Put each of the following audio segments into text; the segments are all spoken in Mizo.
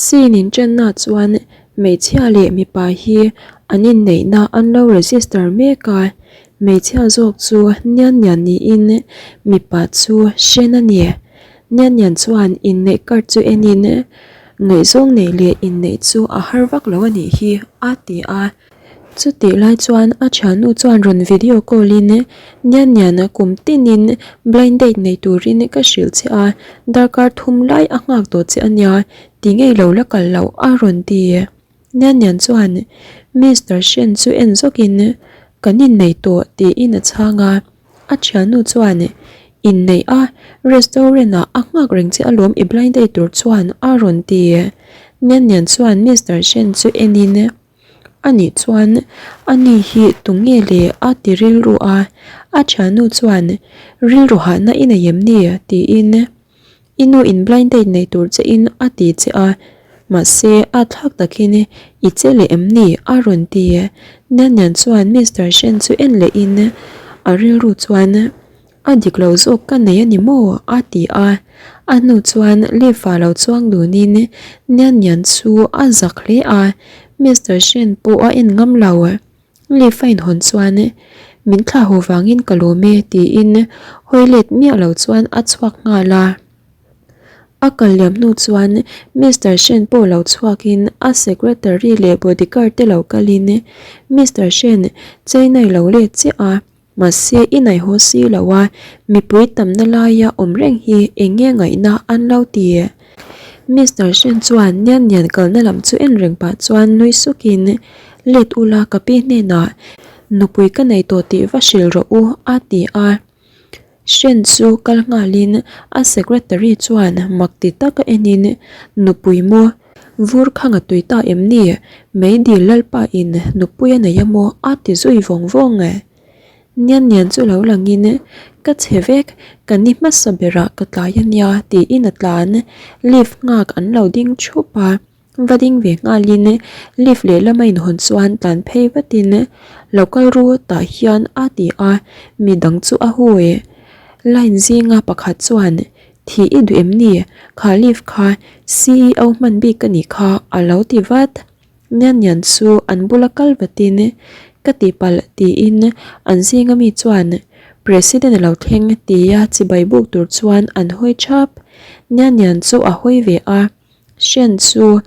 Scene inṭanna chuan hmeichhia leh mipa hi an inneihna an lo register mek a, hmeichhia zawk chu Nian Nian niin mipa chu Shen a ni. Nian Nian chuan inneih card chu enin ngaihzawng neih leh inneih chu a har vak lo a nih hi a ti a. Chutih lai chuan a thiannu chuan rawn video call in Nian Nian kum tinin blind date nei turin ka hrilh che a, darkar thum lai a nghak tawh che a nia, ti ngei lo la kal loh a rawn ti. Nian Nian chuan Mister Shen chu en zawkin kan innei tawh tiin a chhang a, a thiannu chuan inneih a restaurant ah a nghak reng che alawm i blind date tur chuan a rawn ti. Nian Nian chuan Mister Shen chu enin. A nih chuan a ni hi tunge le a ti rilru a, a thiannu chuan rilru hahna i nei em ni tiin i nu in blind date nei tur che in a ti che a, mahse a thlak takin i che leh em ni a rawn ti. Nanian chuan Mister Shen chu en leh in a rilru chuan A dik lo zawk ka nei a ni maw? a ti a. A hnu chuan lift ah lo chuang dunin Nian Nian chu a zak hle a, Mister Shen pawh a en ngam lo. Lift a inhawn chuan min thlah haw vangin ka lawm e tiin hawi let miah lo chuan a chhuak nghal a. A kal liam hnu chuan Mister Shen pawh lo chhuakin a secretary leh bodyguard te lo kalin Mister Shen China i lo let chiah a. Mahse i ngaihhaw si lo a, mipui tamna laia awm reng hi eng nge ngaihna an lo ti? Mister Shen chuan Nian Nian kalna lam chu en reng pah chuan nui sukin, Let ula ka pi hnenah nupui ka nei tawh tih va hrilh rawh u a ti a. Shen chu kal nghalin a secretary chuan mak ti taka enin, Nupui maw? Vur khang a tui ta em ni? Meidil lalpa in nupui a nei a maw? a ti zui vawng vawng e. Nian nian chu lo langin, Ka chhe vek, ka ni hmasa berah ka tlai a nia tiin a tlan. Lift nghak an lo ding thup a, va ding ve nghalin lift lehlam a inhawn chuan tlan phei vatin, Lo kal ru tah hian a ti a, midang chu a hui. Line zinga pakhat chuan Thih i duh em ni? Kha lift kha CEO hman bik ka nih kha a lo ti vat. Nian nian chu an bula kal vatin ka tihpalh tiin an zinga mi chuan President a lo thleng tia chibai buk tur chuan an hawi thap. Nian nian chu a hawi ve a, Shen chu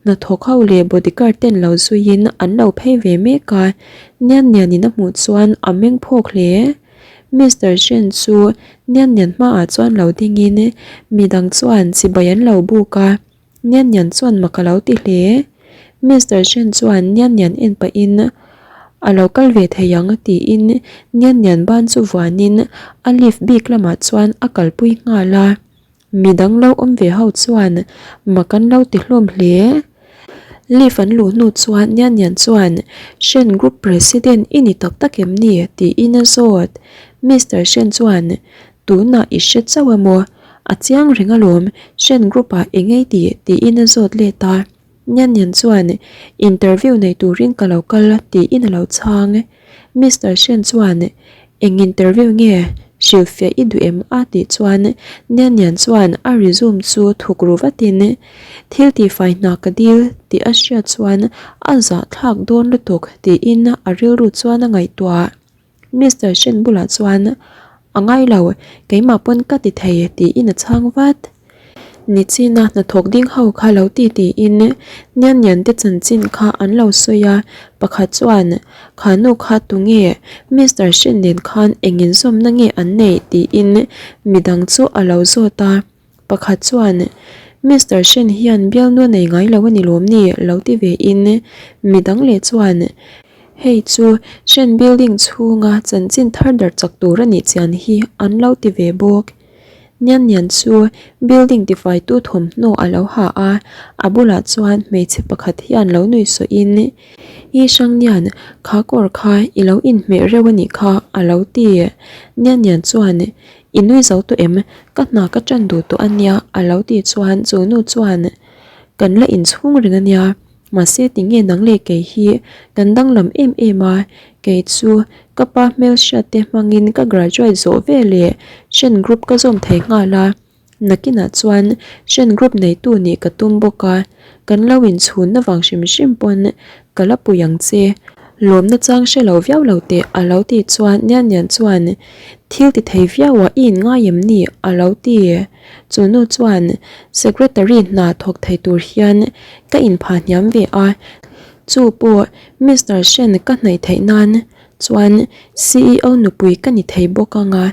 hnathawk ho leh bodyguard ten lo zuiin an lo phei ve mek a, Nian nian in a hmuh chuan a meng phawk hle. Mister Shen chu Nian Nian hmaah chuan lo dingin midang chuan chibai an lo buk a, Nian Nian chuan mak a lo ti hle. Mister Shen chuan Nian Nian en pahin a lo kal ve thei ang tiin Nian Nian ban chu vuanin a lift bik lamah chuan a kalpui nghal a. Midang lo awm ve ho chuan mak an lo ti hlawm hle. Lift an luh hnu chuan Nian Nian chuan Shen Group President i ni tak tak em ni? tiin a zawt. Mister Shen chuan Tunah i hre chauh emaw? A chiang reng alawm, Shen Group ah i ngei tih tiin a zawt let a. Nian Nian chuan Interview nei turin ka lo kal tiin a lo chhang. Mister Shen chuan Eng interview nge hrilhfiah i duh em a tih chuan Nian Nian chuan a resume chu thuk ru vatin thil tihfai hna ka dil tih a hriat chuan a zahthlak dawn lutuk tiin a rilru chuan a ngaihtuah. Mister Shen bulah chuan A ngai lo, keimah pawn ka ti thei tiin a chhang vat. Nichina hnathawk ding ho kha lo ti tiin Nian Nian te chanchin kha an lo sawi a, pakhat chuan Kha nu kha tunge Mister Shen nen khan eng inzawmna nge an neih tiin midang chu a lo zawt a, pakhat chuan Mister Shen hian bialnu a nei ngai lo a ni lawm ni lo ti ve in midang leh chuan Hei chu Shen building chhunga chanchin thar darh chak tur a nih chian hi an lo ti ve bawk. Nian Nian chu building tifaitu thawmhnaw a lo ha a, a bulah chuan hmeichhe pakhat hian lo nui sawhin, I hrang Nian, kha kawr kha i lo inhmeh reuh a nih kha a lo ti. Nian Nian chuan, I nui zo tawh em? Ka hna ka ṭan duh tawh a nia a lo ti chuan chu nu chuan, Kan la inchhung reng a nia. Mahse tinge nang leh kei hi kan danglam em em a, kei chu ka pa hmelhriat te hmangin ka graduate zawh ve leh Shen group ka zawm thei nghal a. Nakinah chuan Shen Group neitu nih ka tum bawk a, kan lo inchhunna vang hrim hrim pawn ka la pui ang che. Lawmna chang hre lo viau lo teh a lo tih chuan Nian Nian chuan thil ti thei viau ah i inngai em ni a lo ti. Chu nu chuan Secretary hna thawk thei tur hian ka inphah hniam ve a, chu pawh Mister Shen ka hnaih theih nan chuan ceo nupui ka ni thei bawk ang a.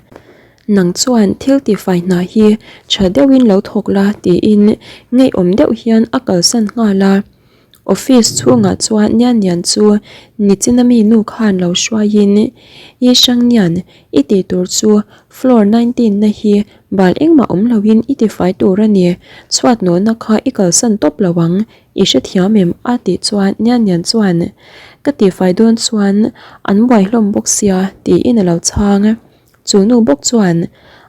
Nang chuan thil tifai hna hi tha deuhin lo thawk la tiin ngeiawm deuh hian a kalsan nghal a. Office chhungah chuan Nian Nian chu nichina mi nu khan lo hruaiin Yi Shang Nian i tih tur chu floor 19 na hi bal engmah awm loin i tifai tur a ni, chhuat nawhna kha i kalsan tawp lo ang, i hrethiam em? a tih chuan Nian Nian chuan Ka tifai dawn chuan an buai hlawm bawk sia tiin a lo chhang. Chu nu bawk chuan,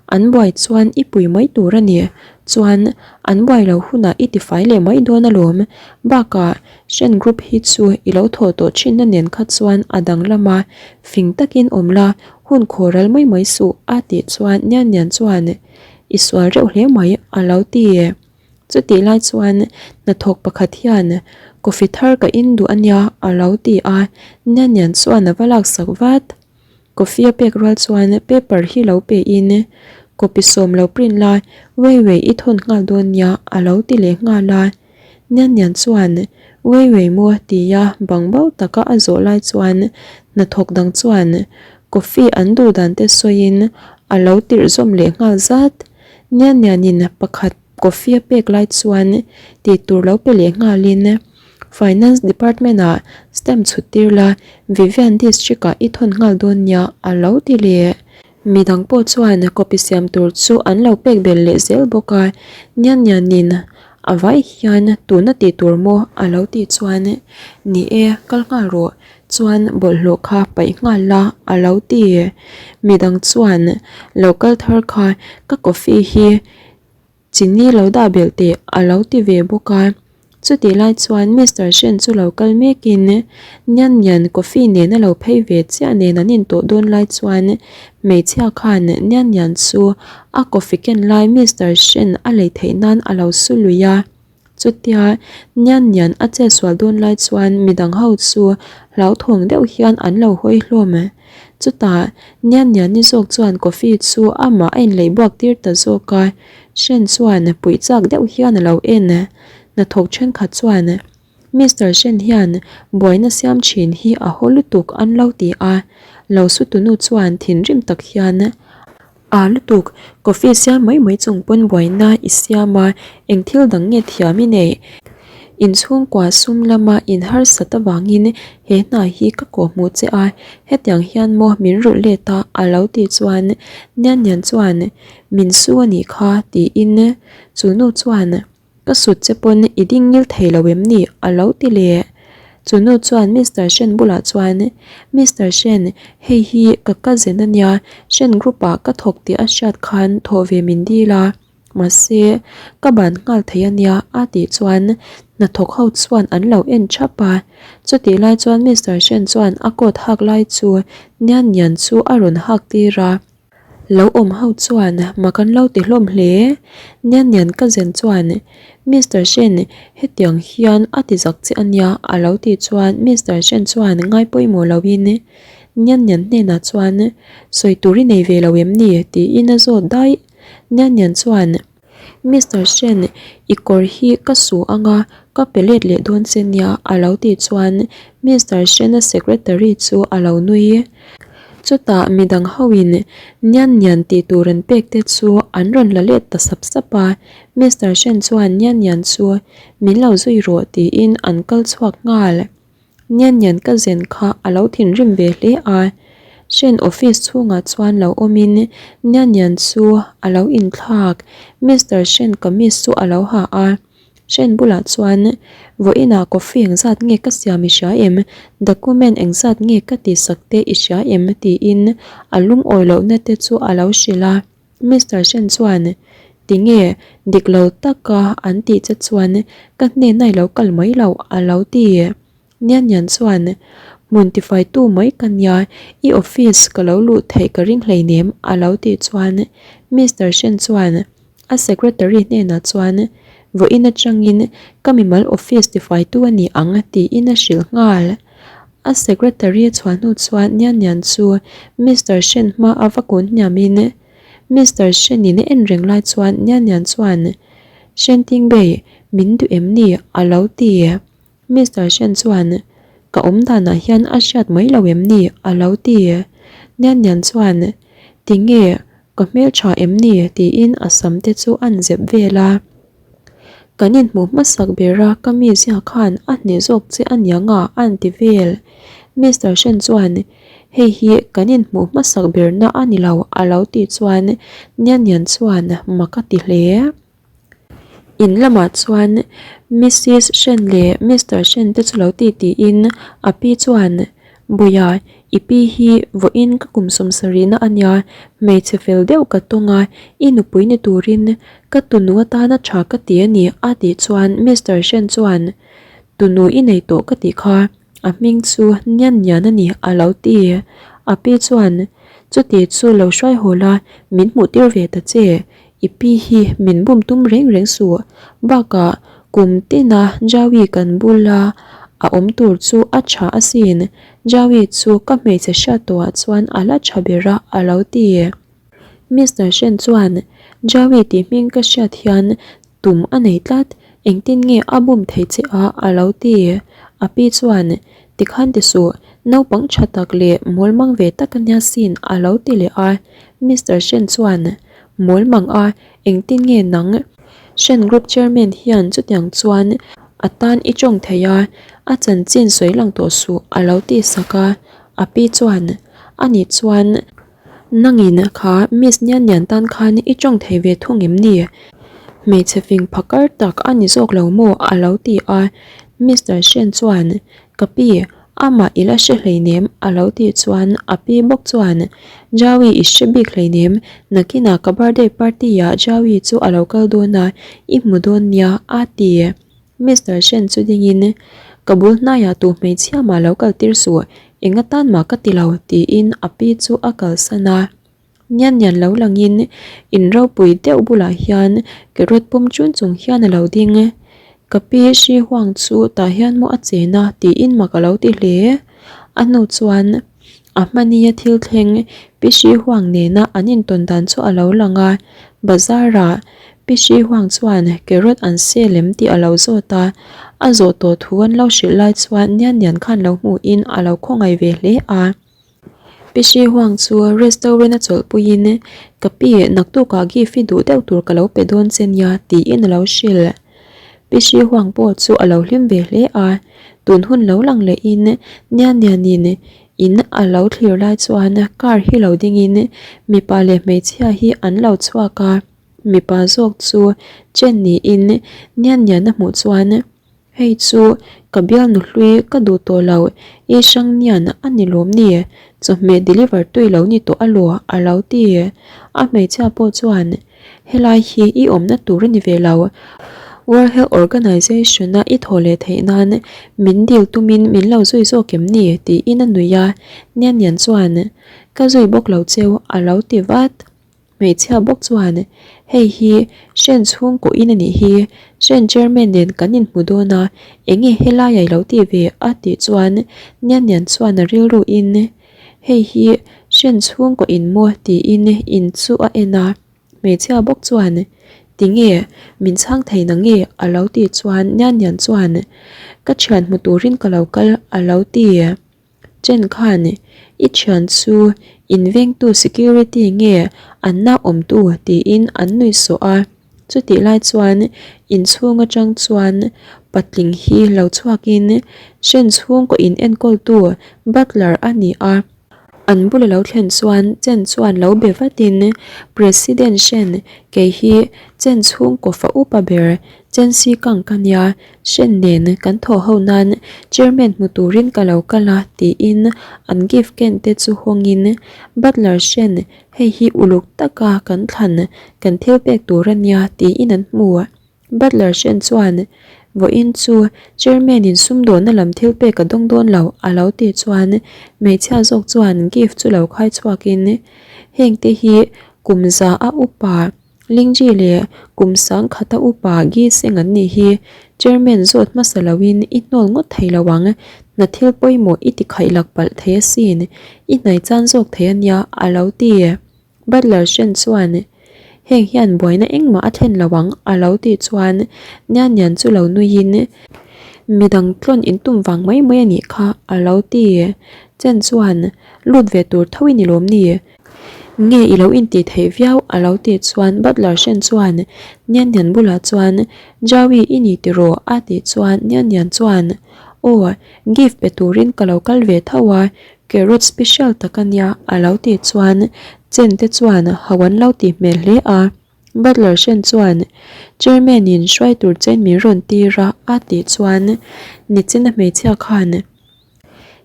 An buai chuan i pui mai tur a ni. Chuan, an buai lo hunah i tifai leh mai dawn alawm. Bakah, Shen Group hi chu i lo thawh tawh thinna nen kha chuan a danglam a, fing takin awm la, hun khaw ral mai mai suh, a tih chuan Nian Nian chuan, I sual reuh hle mai, a lo ti. Chutih lai chuan hnathawk pakhat hian coffee thar ka in duh a nia, a lo ti a. Nian Nian chuan a va laksak vat. Coffee a pek rual chuan paper hi lo pe in copy sawm lo print la Wei Wei i thawn nghal dawn nia a lo ti leh nghal a. Nian Nian chuan Wei Wei maw tia bang bo taka a zawh lai chuan hnathawk dang chuan coffee an duh dan te sawiin a lo tirh zawm leh nghal zat. Nian Nian in pakhat coffee a pek lai chuan tih tur lo pe leh nghalin Finance Department ah stamp chhut tir la, Vivian District ah i thawn nghal dawn nia a lo ti leh. Midang pawh chuan copy siam tur chu an lo pek belh leh zel bawk a, Nian Nian in a vai hian tuna tih tur maw a lo tih chuan ni e kal nghal rawh chuan bawlhhlawh kha paih nghal la a lo ti. Midang chuan lo kal thar kha ka coffee hi Chini lo dah belh teh a lo ti ve bawk a. Chutih lai chuan Mister Shen chu lo kal mekin Nian Nian coffee nen a lo phei ve chiah nen an intawh dawn lai chuan hmeichhia khan Nian Nian chu a coffee ken lai Mister Shen a lei theih nan a lo su lui a. Chutia Nian Nian a chetsual dawn lai chuan midang ho chu hlauthawng deuh hian an lo hawi hlawm. Chutah Nian Nian-i zawk chuan coffee chu amah a inleih buak tir ta zawk a, Shen chuan puih chak deuh hian a lo en. Hnathawk thenkhat chuan Mister Shen hian buaina siam thin hi a haw lutuk an lo ti a, lo su tunu chuan thinrim tak hian A lutuk, coffee siam mai mai chung pawn buaina i siam a, eng thil dang nge thiam i neih? Inchhungkua sum lama in harsat avangin he hna hi ka kawhhmuh che a, hetiang hian maw min rulh let a a lo tih chuan Nian Nian chuan min su a nih kha tiin chu nu chuan Ka sut che pawn i ding ngil thei lo em ni? a lo ti leh. Chu nu chuan Mister Shen bulah chuan, Mister Shen, hei hi ka cousin a nia, Shen group ah ka thawk tih a hriat khan thawh ve min dil a, mahse ka ban nghal thei a nia a tih chuan hnathawk ho chuan an lo en thap a. Chutih lai chuan Mister Shen chuan a coat hak lai chu Nian Nian chu a rawn hak tir a. Lo awm ho chuan mak an lo ti hlawm hle. Nian Nian ka zen chuan Mister Shen hetiang hian a ti zak che a nia a lo tih chuan Mister Shen chuan ngai pawimawh loin Nian Nian hnenah chuan sawi tur i nei ve lo em ni tiin a zawt daih. Nian Nian chuan. Mister Shen, i kawr hi ka su anga ka pe let leh dawn che nia a lo tih chuan Mister Shen-a secretary chu a lo nui. Chutah midang hoin Nian Nian tih tur an pek te chu an rawn la let ta sap sap a, Mister Shen chuan Nian Nian chu min lo zui rawh tiin an kal chhuak nghal. Nian Nian ka zen kha a lo thinrim ve hle a, Shen office chhungah chuan lo awmin Nian Nian chu a lo inthlak, Mister Shen kamis chu a lo ha a, Shen bulah chuan Vawiinah coffee engzat nge ka siam i hria em? Document engzat nge ka tihsak te i hria em? tiin a lungawi lohna te chu a lo hrilh a. Mister Shen chuan, Tinge, dik lo taka an tih che chuan ka hnenah i lo kal mai loh a lo ti. Nian Nian chuan, Hmun tifaitu mai ka nia, i office ka lo luh theih ka ring hleinem a lo tih chuan Mister Shen chuan, A secretary hnenah chuan, Vawiin atangin ka mimal office tifaitu a ni ang tiin a hrilh nghal. A secretary a chhuah hnu chuan Nian Nian chu Mister Shen hma a va kun hniamin Mister Shen in a en reng lai chuan Nian Nian chuan, Shen Tingbei, min duh em ni? a lo ti. Mister Shen chuan, Ka awm danah hian a hriat mai lo em ni? a lo ti. Nian Nian chuan, Tinge, ka hmeltha em ni? tiin a sam te chu a'n zep vel a. Kan inhmuh hmasak bera ka mizia khan a hneh zawk che a niang a, a'n ti vel. Mister Shen chuan, Hei hi kan inhmuh hmasak berna a ni lo, a lo tih chuan Nian Nian chuan mak a ti hle. In lamah chuan Missis Shen leh Mister Shen te chu lo ti tiin a pi chuan, Bawia, i pi hi vawiin ka kum sawmsarihna a nia, hmeichhe fel deuh ka tawng a, i nupui ni turin ka tunu atana tha ka ti a ni a tih chuan Mister Shen chuan, Tunu i nei tawh ka tih kha. A hming chu Nian Nian a ni a lo ti. A pi chuan, Chuti chu lo hruai haw la, min hmuh tir ve ta che. I pi hi min bum tum reng reng suh. Bakah kum tina Jawi kan bula a awm tur chu a tha asin. Jawi chu ka hmeichhe hriat tawhah chuan a la tha ber a a lo ti. Mister Shen chuan, Jawi tih hming ka hriat hian Tum a nei tlat, engtin nge a bum thei che a a lo ti. A pi chuan, Tikhan ti suh, naupang tha tak leh mawl mang ve tak a nia sin a lo ti leh a. Mister Shen chuan, Mawl mang a, engtin nge nang? Shen Group Chairman hian chutiang chuan a tan i tawng thei a, a chanchin sawi lang tawh suh a lo ti sak a. A pi chuan, Anih chuan, Nangin kha Miss Nian Nian tan khan i tawng thei ve thung em ni? Hmeichhe fing phakar tak a ni zawk lo maw? a lo ti a. Mister Shen chuan, Ka pi, amah i la hre hleinem a lo tih chuan a pi bawk chuan, Jawi i hre bik hleinem, nakinah ka birthday party ah Jawi chu a lo kal dawn a, i hmu dawn nia a ti. Mister Shen chu dingin, Ka bul hnaiah tu hmeichhia mah lo kal tir suh, eng atan mah ka ti lo, tiin a pi chu a kalsan a. Nian nian lo langin in ropui deuh bulah hian carrot pum chun chung hian a lo ding. Ka pi Shi Huang chu tah hian maw a chen a, tiin mak a lo ti hle. A hnu chuan a hmania thil thleng Pi Shi Huang nena an intawn dan chu a lo lang a, bazar-ah Pi Shi Huang chuan carrot an sel em tih a lo zawt a, a zawh tawh thu an lo hrilh lai chuan Nian Nian khan lo hmuhin a lo khawngaih ve hle a. Pi Shi Huang chu restaurant a chawlhpuiin Ka pi, naktukah gift i duh deuh tur ka lo pe dawn che nia tiin a lo hrilh. Pi Shi Huang pawh chu a lo hlim ve hle a, tun hun lo lang lehin Nian Nianin in a lo thlir lai chuan car hi lo dingin mipa leh hmeichhia hi an lo chhuak a, mipa zawk chu chen niin Nian Nian a hmuh chuan Hei chu ka bialnu hlui ka duh tawh lo, i hrang nian a ni lawm ni? Chawhmeh deliver tui lo ni tawh alaw a lo ti. A hmeichhia pawh chuan Helai hi i awmna tur a ni ve lo. World Health Organization-a i thaw leh theih nan min dil tumin min lo zui zawk em ni? tiin a nui a, Nian Nian chuan Ka zui bawk lo cheu a lo ti vat. Hmeichhia bawk chuan, Hei hi Shen chhungkaw in a nih hi, Shen chairman nen kan inhmu dawn a, enge helai a i lo tih ve? a tih chuan Nian Nian chuan a rilru in, Hei hi Shen chhungkaw in maw? tiin in chu a en a. Hmeichhia bawk chuan, Tinge, min chhang thei na nge? a lo tih chuan Nian Nian chuan, Ka thian hmu turin ka lo kal a lo ti. Chen khan i thian chu in vengtu security nge an na awmtu tiin an nui sawh a, chutih lai chuan inchhung atang chuan patling hi lo chhuakin hren chhungkaw in enkawltu butler a ni a. An bula lo thlen chuan Chen chuan lo be vatin President Shen kei hi Chen chhungkaw fa upa ber Chen Si Kang ka nia Shen nen kan thawh ho nan Chairman hmu turin ka lo kal a tiin an gift ken te chu hawngin Butler Shen hei hi uluk taka kan thlan kan thil pek tur a nia tiin an hmu. Butler Shen chuan vawiin chu Chairman in sumdawnna lam thil pek a dawng dawn lo a lo tih chuan hmeichhia zawk chuan gift chu lo khai chhuakin heng te hi kum za a upa. Lingji leh kum sang khata upa Gi Seng an nih hi Chairman zawt hmasa loin i hnawl ngawt thei lo ang, hna thil pawimawh i ti khaih lak palh thei asin, i hnai chan zawk thei ania a lo ti. Butler Shen chuan heng hian buaina engmah a thlen lo ang a lo tih chuan Nian Nian chu lo nuiin midang tlawn intum vang mai mai a nih kha a lo ti. Chen chuan lut ve tur tho i ni lawm ni? Nge i lo intih theih viau a lo tih chuan Butler Shen chuan Nian Nian bulah chuan Jaui i ni tiraw a tih chuan Nian Nian chuan Aw gift pe turin ka lo kal ve tho a Carrot special tak a nia a lo tih chuan Chen te chuan ho an lo tih hmel hle a. Butler Shen chuan Chairman in hruai tur chen min rawn tir a a tih chuan Nichina hmeichhia khan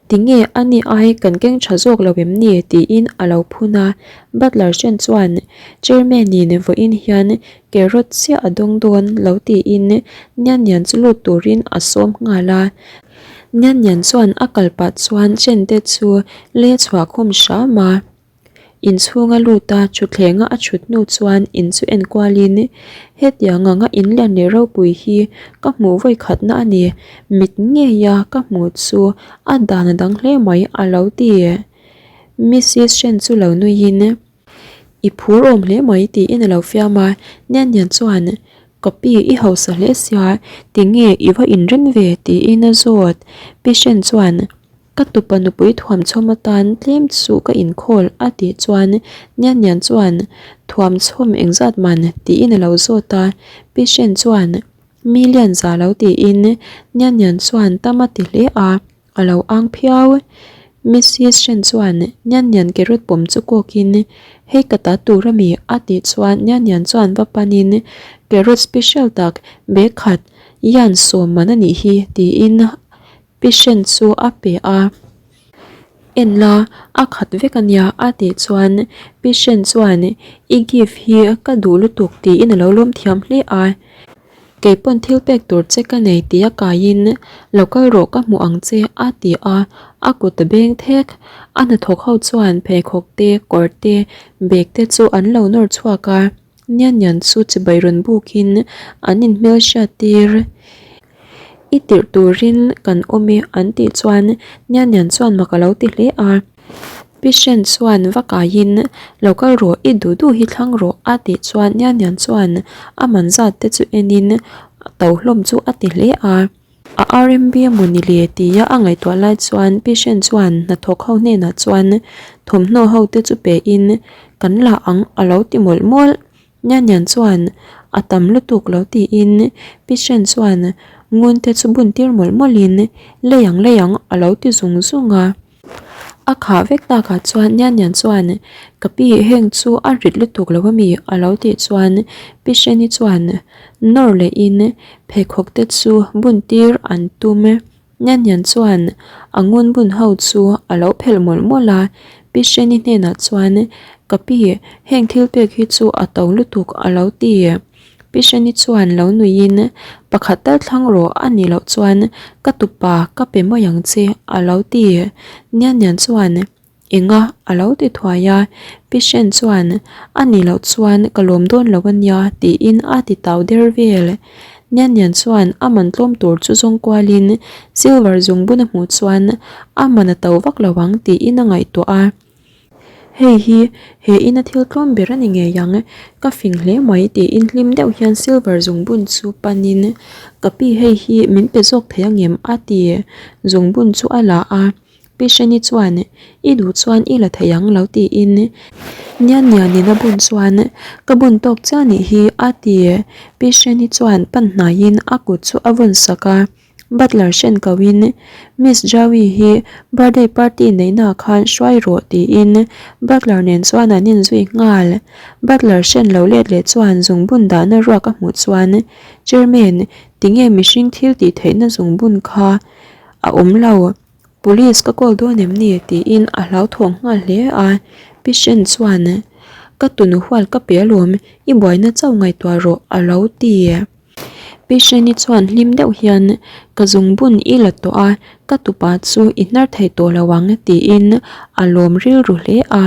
Tinge a ni ai kan keng tha zawk lo em ni? tiin a lo phun a. Butler Shen chuan Chairman in vawiin hian carrot chiah a dawng dawn lo tiin Nian Nian chu lut turin a sawm nghal a. Nian Nian chuan a kal pah chuan Chen te chu le chhuah khum hram a. Inchhung a lut a, thutthleng a a thut hnu chuan in chu en kualin hetiang anga in lian leh ropui hi ka hmuh vawi khatna a ni, mit ngeia ka hmuh chu a dan a dang hle mai a lo ti. Missis Shen chu lo nuiin I phur awm hle mai tiin a lo fiam a, Nian Nian chuan Ka pi i hausa hle sia tinge i va inrem ve tiin a zawt. Pi Shen chuan Ka tupa nupui thuamchhawm atan tlem chu ka inkhawl a tih chuan Nian Nian chuan Thuamchhawm engzat man? tiin a lo zawt a, Pi Shen chuan Million za lo tiin Nian Nian chuan tam a ti hle a, a lo ang phiau. Missis Shen chuan Nian Nian carrot pawm chu kawkin Hei ka ta tur a mi? a tih chuan Nian Nian chuan va panin Carrot special tak bag khat yan sawm man a nih hi tiin Patient chu a pe a, En la, a khat vek a nia a tih chuan patient chuan i gift hi ka duh lutuk tiin a lo lawm thiam hle a, Keipawn thil pek tur che ka nei tih a kaiin lo kal rawh ka hmuh ang che a ti a, a kut a beng thek. A hnathawk ho chuan pheikhawk te, kawr te, bag te chu an lo nawr chhuak a. Nian nian chu chibai rawn bukin an inhmel hriat tir. I tirh turin kan awm e an tih chuan Nian nian chuan mak a lo ti hle a. Pi Shen chuan va kaiin lo kal rawh i duh duh hi thlang rawh a tih chuan Nian nian chuan a man zat te chu enin to hlawm chu a ti hle a. A RMB emaw ni le tia a ngaihtuah lai chuan patient chuan hnathawk ho hnenah chuan thawmhnaw ho te chu pe in kan la ang a lo ti mawlh mawlh. Nian nian chuan a tam lutuk lo tiin patient chuan ngun te chu bun tir mawlh mawlh in lei ang lei ang a lo ti zung zung a. A khah vek takah chuan Nian Nian chuan ka pi heng chu a rit lutuk lo ami a lo tih chuan Pi Hreni chuan nawr lehin pheikhawk te chu bun tir an tum. Nian Nian chuan a ngun bun ho chu a lo phelh mawlh mawlh a, Pi Hreni hnenah chuan ka pi heng thil pek hi chu a to lutuk a lo ti. Pi Hreni chuan lo nuiin, Pakhat tal thlang rawh a nih loh chuan ka tupa ka pe mai ang che a lo ti. Nian Nian chuan, Enga? a lo ti thuai a. Pi Hren chuan, A nih loh chuan ka lawm dawn lo a nia tiin a ti tau der vel. Nian Nian chuan a man tlawm tur chu zawng kualin silver zungbun a hmuh chuan a man a to vak lo ang tiin a ngaihtuah a. Hei hi he ina thil tlawm ber a ni ngei ang, ka fing hle mai tiin hlim deuh hian silver zungbun chu panin ka pi hei hi min pe zawk thei angem a ti zungbun chu a la a, Pi Hreni chuan i duh chuan i la thei ang lo tiin Nian Nianin a bun chuan ka bun tawk chiah anih hi a ti, Pi Hreni chuan pan hnaiin a kut chu a vawn sak a. Butler hren ko in Miss Jaui hi birthday party neihna ah khan hruai rawh tiin Butler nen chuan an inzui nghal. Butler hren lo let leh chuan zungbun dahna ruak a hmuh chuan Chairman tinge mihring thil tih theihna zungbun kha a awm lo, Police ka call dawn em ni tiin a hlauthawng nghal hle a. Pi Shen chuan Ka tunu hual ka pe alawm i buaina chauh ngaihtuah rawh a lo ti. Pi Hreni chuan hlim deuh hian ka zungbun i la tawh a, ka tupa chu i hnar thei tawh lo ang tiin a lawm rilru hle a.